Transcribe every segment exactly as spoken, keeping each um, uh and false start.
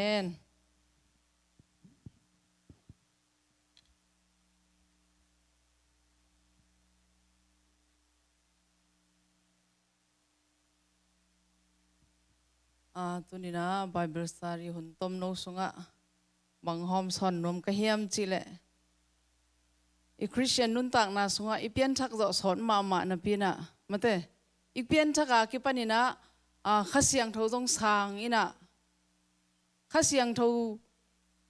Amen. A, tuni-in ah Bible study hun tomno sungah bang hawmsawn nuam ka hiam cih leh, i Khristian nuntakna sungah i pianthak zawh sawt mahmah napi-in ah, mate, i pianthak a kipanin ah, a, Kha Siangtho zong sang in ah, Kha Siangtho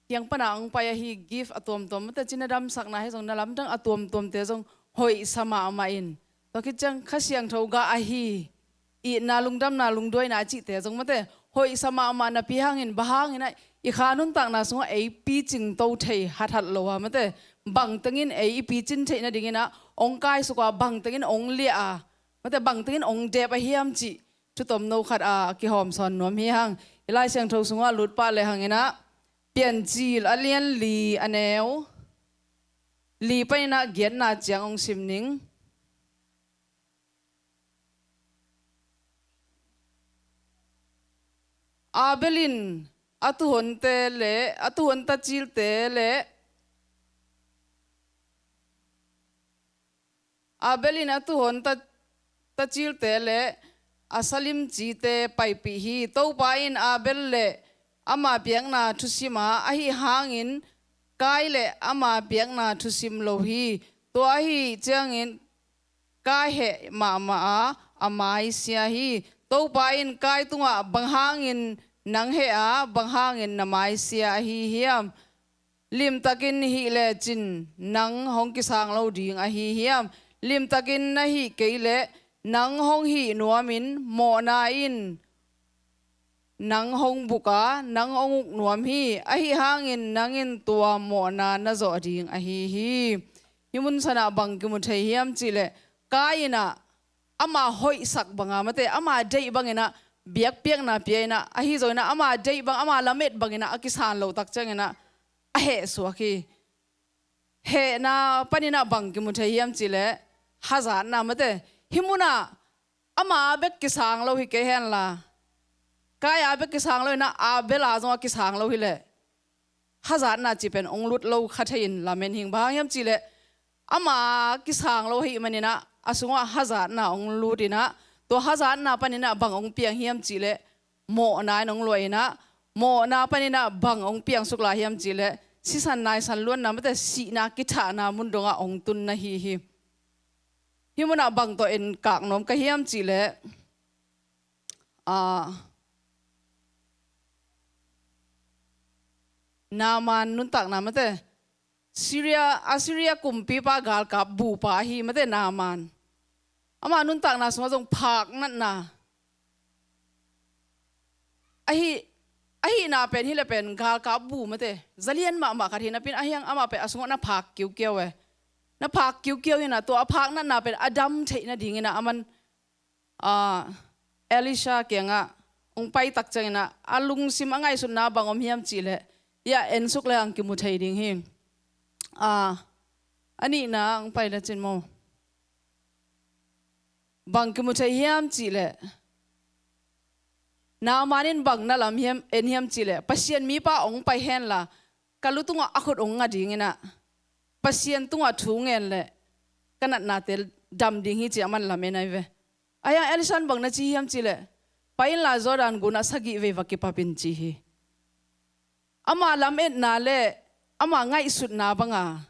kiang pan a hong pai ahi gift a tuamtuam, mate, cina damsakna hi zong, na lamdang a tuamtuamte zong hoihsa mahmah in, tua khit ciang Kha Siangtho gah ahi itna, lungdamna, lungduaina a cihte zong, mate, hoihsa mahmah napi hangin, bang hangin ah i kha nuntakna sungah ei picingto thei hathat lo a, mate, bangtengin ei i picin theih nadingin ah hong kaisuk a, bangtengin hong liah a, mate, bangtengin hong dep a hiam cih thu tomno khat a kihawmsawn nuam hi hang. I Lai Siangtho sungah lut pah le hangin ah, Piancil a lian li, a neu li panin ah giatna ciang hong sim ning. Abel in a tuuhonte le, a tuuhon tacilte le, Abel in a tuuhon ta, tacilte le a salimcite paipih hi. Topa in Abel le ama biakna thusim a, ahi hangin Kain le ama biakna thusim lo hi. Tua ahi ciangin Kain heh mahmah a, a maisia hi. Topa in Kain tungah, "Bang hangin nang heh a, bang hangin na maisia ahi hiam? Limtakin hih lecin nang hong kisang lo ding ahi hiam? Limtakin na hih kei leh nang hong hih nuamin mawhna in nang hong buk a, nang hong uk nuam hi. Ahi hangin nang in tua mawhna na zawh ding ahi hi." Hih mun sanah bang kimu thei hiam cih leh, Kain in ah ama hoihsak bang a, mate, ama deih bangin ah biakpiakna pia in ah, ahi zongin ah ama deih bang, ama lamet bangin ah a kisang loh tak ciangin ah a heh suak hi. Hehna panin ah bang kimu thei hiam cih leh, hazatna, mate. Hih munah ama a bek kisang lo hi kei henla, Kain a bek kisang lo in ah Abel a zong a kisang lo hi leh, hazatna cih pen hong lut lo kha thei in lamen hing. Bang hang hiam cih leh, ama kisang lo ahih manin ah a sungah hazatna hong lut in ah, tua hazatna panin ah bang hong piang hiam cih leh, mawhna in hong luah in ah, mawhna panin ah bang hong piangsuk lai hiam cih leh, sisan naisan luanna, mate, sihna kithahna mun dongah hong tun na hi hi. Hih munah bang tawh enkak nuam ka hiam cih leh, a, Naaman nuntakna, mate, Syria, Assyria kumpipa galkap bupa ahi, mate, Naaman. Ama nuntakna sungah zong phak natna, ahi, ahihna pen hi leh pen galkap bu, mate, zalian mahmah khat hi napi-in, ahi hang amah pen a sungah na phak kiukiau e. Na phak kiukiau in ah, tua a phak natna pen a dam theih nadingin ah aman, a, Elisha kiangah hong pai tak ciangin ah a lungsim, a ngaihsutna bang om hiam cih leh, hiah ensuk le hang kimu thei ding hi. A, a nihna hong pai lecin maw, bang kimu thei hiam cih leh, Naaman in bang na lam hiam, en hiam cih leh, Pasian mipa hong pai henla, ka lu tungah a khut hong nga dingin ah, Pasian tungah thu ngen leh ka natnate dam ding hi, ci-a aman lam en ahi ve. Ahi hang Elisha in bang na ci hiam cih leh, "Pai inla Jordan gunah sagih vei va kipap in," ci hi. Ama lametna le ama ngaihsutna banga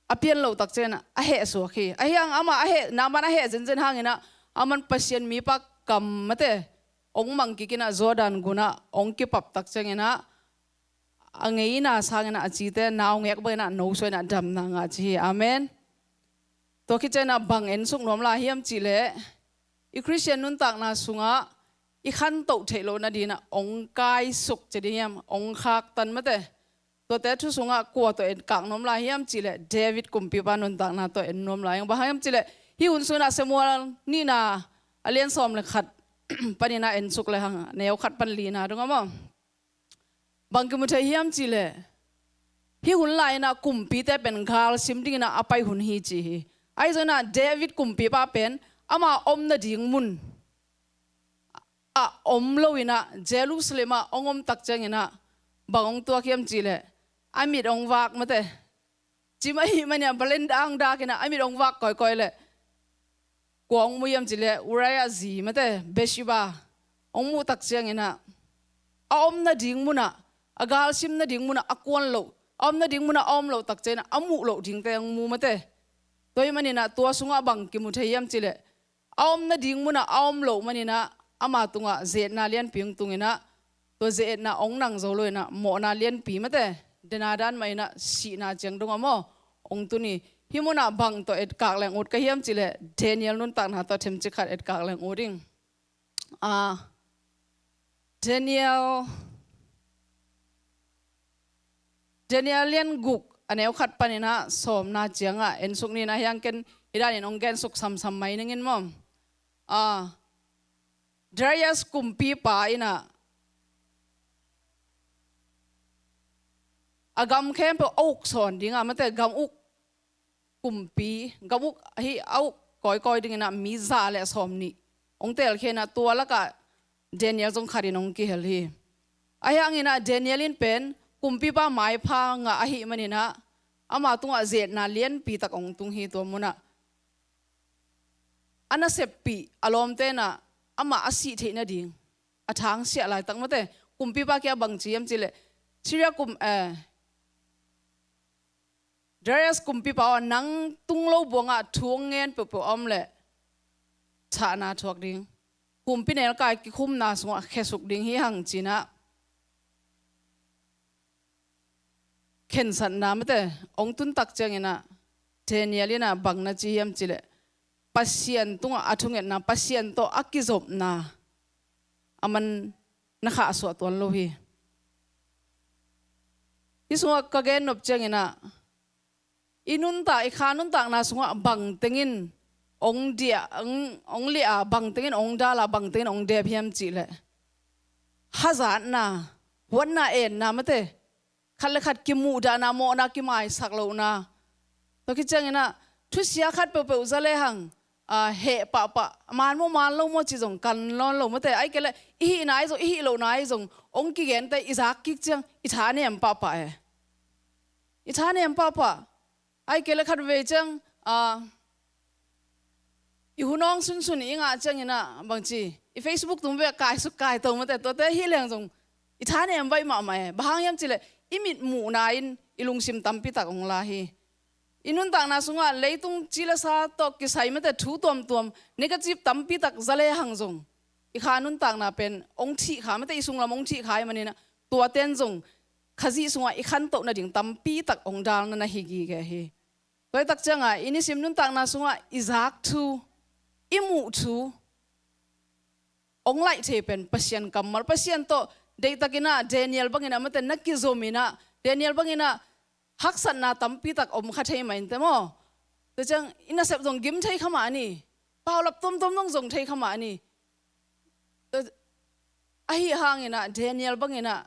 a pian loh tak ciangin ah a heh suak hi. Ahi hang amah a heh, Naaman a heh zenzen hangin ah aman Pasian mipa kam, mate, hong mang kik in ah Jordan gunah hong kipap tak ciangin ah a ngeina sangin ah a cite naungek bangin ah nosuah in ah damna ngah ci hi. Amen. Tua khit ciangin ah bang ensuk nuam lai hiam cih leh, i Khristian nuntakna sungah i khantoh theih loh nadingin ah hong kaisuk ci ding hiam, hong khaktan, mate. Tuate thu sungah kua tawh enkak nuam lai hiam cih leh, David kumpipa nuntakna tawh en nuam lai ing. Bang hang hiam cih leh, hih hun sungin ah Samuel nihna a lian sawm le khat panin ah ensuk le hang, neu khat pan lina dong ah maw. Bang kimu thei hiam cih leh, hih hun lai-in ah kumpite pen gal sim dingin ah a pai hun hi ci hi. Ahi zongin ah David kumpipa pen ama om nading mun, ah om lo inah Jerusalem ah hong om tak cianginah bang hong tuak hiam cihleh a mit hong vak mate. Cim ahih maninah balenda hong dak inah a mit hong vak kawikawi leh kua hong mu hiam cihleh Uriah zi mate Bathsheba hong muh tak cianginah a om nading munah, a galsim nading munah a kuan loh, a om nading munah a om loh tak cianginah a muh loh dingte hong mu mate. Tua ahih maninah tua sungah bang kimu thei hiam cihleh a om nading munah a om loh maninah ama tungah ze-etna lianpi hong tunginah tua ze-etna hong nang zo lo inah mawhna lianpi mate, dena dan mah inah sihna ciang dongah maw hong tun hi. Hih munah bang tawh etkak leng ut ka hiam cihleh Daniel nuntakna tawh themcik khat etkak leng ut ding. Ah, Daniel Daniel lian guk a neu khat paninah sawmna ciangah ensuk ni inah hiang ken hi danin hong gensuk samsam mai ningin maw. Ah, Darius kumpipa inah a gam khempeuh a uk sawn dingah mate gam uk kumpi, gam uk hi a uk kawikawi dinginah mi za le sawmnih hong teelkhia inah tua lakah Daniel zong khatin hong kihel hi. Ahi hanginah Daniel in pen kumpipa maipha ngah ahih maninah ama tungah ze-etna lianpi tak hong tung hi. Tua munah a naseppih a lawmte inah amah a sih theih nading a thangsiah laitak mate kumpipa kiang bang ci hiam cihleh Syria kum, eh, Darius kumpipa aw, nang tung lo buangah thu hong ngen peuhpeuh a om leh thahna thuak ding, kumpi nelkai kikhumna sungah khesuk ding hi hang cinah khensatna mate hong tun tak cianginah Daniel inah bang na ci hiam cihleh Pasian tungah a thungetna, Pasian tawh a kizopna a man na khahsuah tuan lo hi. Hih sungah ka gen nop cianginah i nuntak, i kha nuntakna sungah bangtengin hong diah, hong, hong liah a, bangtengin hong dal a, bangtengin hong dep hiam cihleh hazatna, huatna, enna mate khat le khat kimuhdahna, mawhna, kimaisak lohna. Tua khit cianginah thusia khat peuhpeuh za lehang ah, heh pahpah, man maw man lo maw ci zong kan lawn lo mate. Ahih kei leh i hihna ahi zong, i hih lohna ahi zong hong kigente i zak kik ciang i tha nem pahpah e. I tha nem pahpah. Ahih kei leh khatvei ciang ah, i hun awng sunsun i ngah cianginah bangci i Facebook tung bek kaisuk kaito mate, tuate hih leng zong i tha nem baih mahmah e. Bang hang hiam cihleh i mitmuhna in i lungsim tampitak hong la hi. I nuntakna sungah leitung ci le sa tawh kisai mate thu tuamtuam negative tampitak za lehang zong i kha nuntakna pen hong thih kha mate, i sunglam hong thih kha ahih maninah tuaten zong Khazih sungah i khantoh nading tampitak hong dalna na hi gige hi. Tua hi tak ciangah i nisim nuntakna sungah i zak thu, i muh thu hong laih thei pen Pasian kammal, Pasian tawh deihtakinah Daniel banginah mate na kizominah, Daniel banginah haksatna tampitak om kha thei mah inteh maw. Tua ciang i nasep zong gim thei kha mah ni, paulap tuamtuam zong zong thei kha mah ni. Tua, ahi hanginah Daniel banginah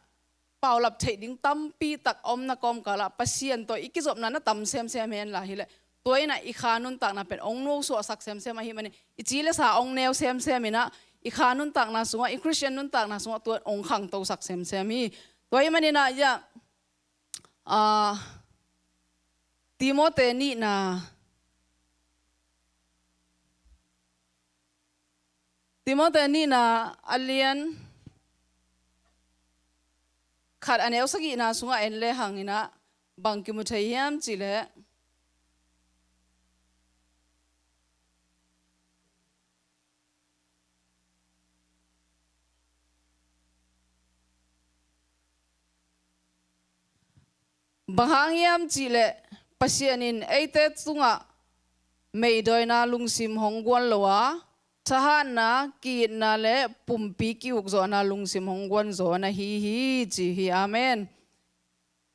paulap theih ding tampitak a omna kawmkalah Pasian tawh i kizopna na tam semsem henla hileh tua inah i kha nuntakna pen hong nosuahsak semsem ahih manin i ci le sa hong neu semsem inah i kha nuntakna sungah, i Khristian nuntakna sungah tua hong khangtosak semsem hi. Tua ahih maninah ia, ah, Timote nihna Timote nihna a lian khat a neu sagihna sungah en le hanginah bang kimu thei hiam cihleh, bang hang hiam cihleh Pasian in eite tungah meidawina lungsim hong guan lo a, thahatna, ki-itna le pumpi ki-ukzawhna lungsim hong guanzaw na hi hi ci hi. Amen.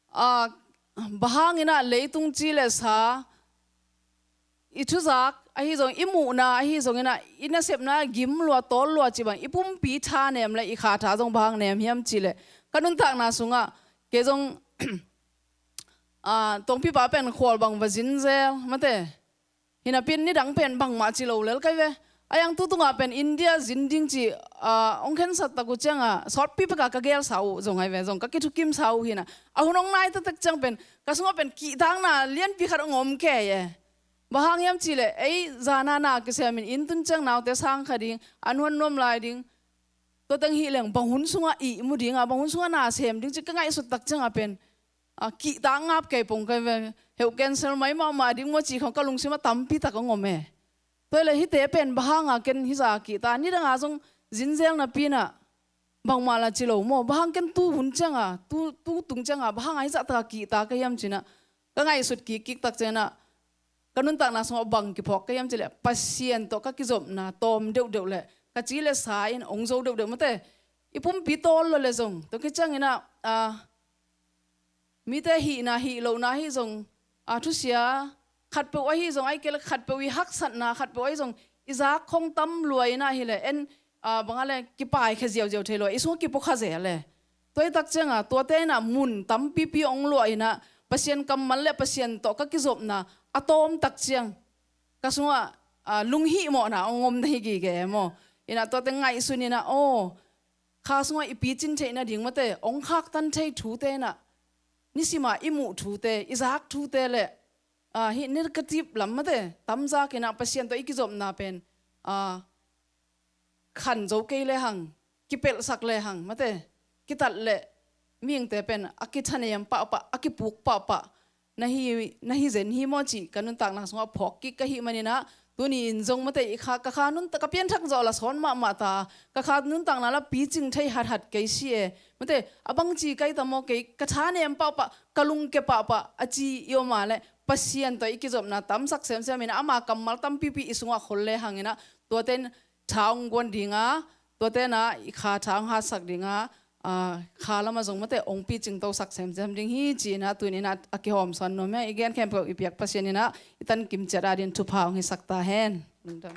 Ah, bang hanginah leitung ci le sa i thuzak ahi zong, i muhna ahi zonginah i nasepna gim lua, tawl lua cih bang i pumpi tha nem le i kha tha zong bang nem hiam cihleh ka nuntakna sungah kei zong ah, tongpipa pen khual bang va zin zel mate. Hinapin nidang pen bangmah ci lo lel kai ve. A yang tu tungah pen India zin ding ci, ah, hong khensat tak uh ciangah sawtpi peka ka gelsa uh zong ai ve, zong ka kithukimsa uh hi-in ah, a hun hong nai taktak ciang pen ka sungah pen kihtakna lianpi khat hong om kei e. Bang hang hiam cih leh ei zana na kisiamin inn tun ciang naute sang kha ding, an huan nuam lai ding, tua teng hi leng bang hun sungah ihmu ding a, bang hun sungah na sem ding ci ka ngaihsut tak ciangah pen, ah, kihtak ngap kei pong ka ve. Heuh, cancel mai mahmah ding maw cih khawng ka lungsimah tampi tak hong om e. Tua hi leh hihte pen bang hanga ken hizah kihta, nidanga zong zinzel napi-in ah bangmah lah ci lo maw, bang hang ken tu hun ciangah, tu, tu tung ciangah bang hanga hizah taka kihta ka hiam ci-in ah ka ngaihsut kikkik tak ciangin ah ka nuntakna sungah bang kiphawk ka hiam cih leh Pasian tawh ka kizopna tawm deuhdeuh leh ka ci le sa in hong zo deuhdeuh mate. I pumpi tawl lo le zong tua khit ciangin ah, ah, mite hihna hih lohna ahi zong, ah, thusia khatpeuh ahi zong, ahih kei leh khatpeuh i haksatna khatpeuh ahi zong i zak khong tam lua-in ah hi leh en, ah, bang a le kipaikhia ziauziau thei lua, i sungah kipukha zel e. Tua hi tak ciangah tuate in ah mun tampipi hong luah in ah Pasian kammal le Pasian tawh ka kizopna a tawm tak ciang ka sungah, ah, lunghihmawhna hong om na hi gige e maw. In ah tuate ngaihsun in ah, aw, kha sungah i picin theih nading mate, hong khaktan thei thute in ah, nisimah i muh thute, i zak thute le, ah, hih negative lam mate tamzak in ah Pasian tawh i kizopna pen, ah, khan zo kei lehang, kipelhsak lehang mate, kitat leh mihingte pen a kithanem pahpah, a kipuk pahpah na hi, na hi zen hi maw cih ka nuntakna sungah phawk kik ka hih manin ah, tuni in zong mate, i kha, ka kha nuntak, ka pianthak zawh lah sawn mahmah ta, ka kha nuntakna lah picing thei hathat kei si e. Mate, a bangci ka hi ta maw, kei ka thanem pahpah, ka lungke pahpah a ci i om a leh Pasian tawh i kizopna tamsak semsem in ah ama kammal tampipi i sungah khol lehang in ah tuate in tha hong guan ding a, tuate in ah i kha tha hong hatsak ding a, ah, kha lamah zong mate hong picing tosak semsem ding hi ci-in ah tuni in ah a kihawmsawn nuam hi. I gen khempeuh i piak Pasian in ah i tankim ciat adingin thupha hong hisak ta hen. Lungdam.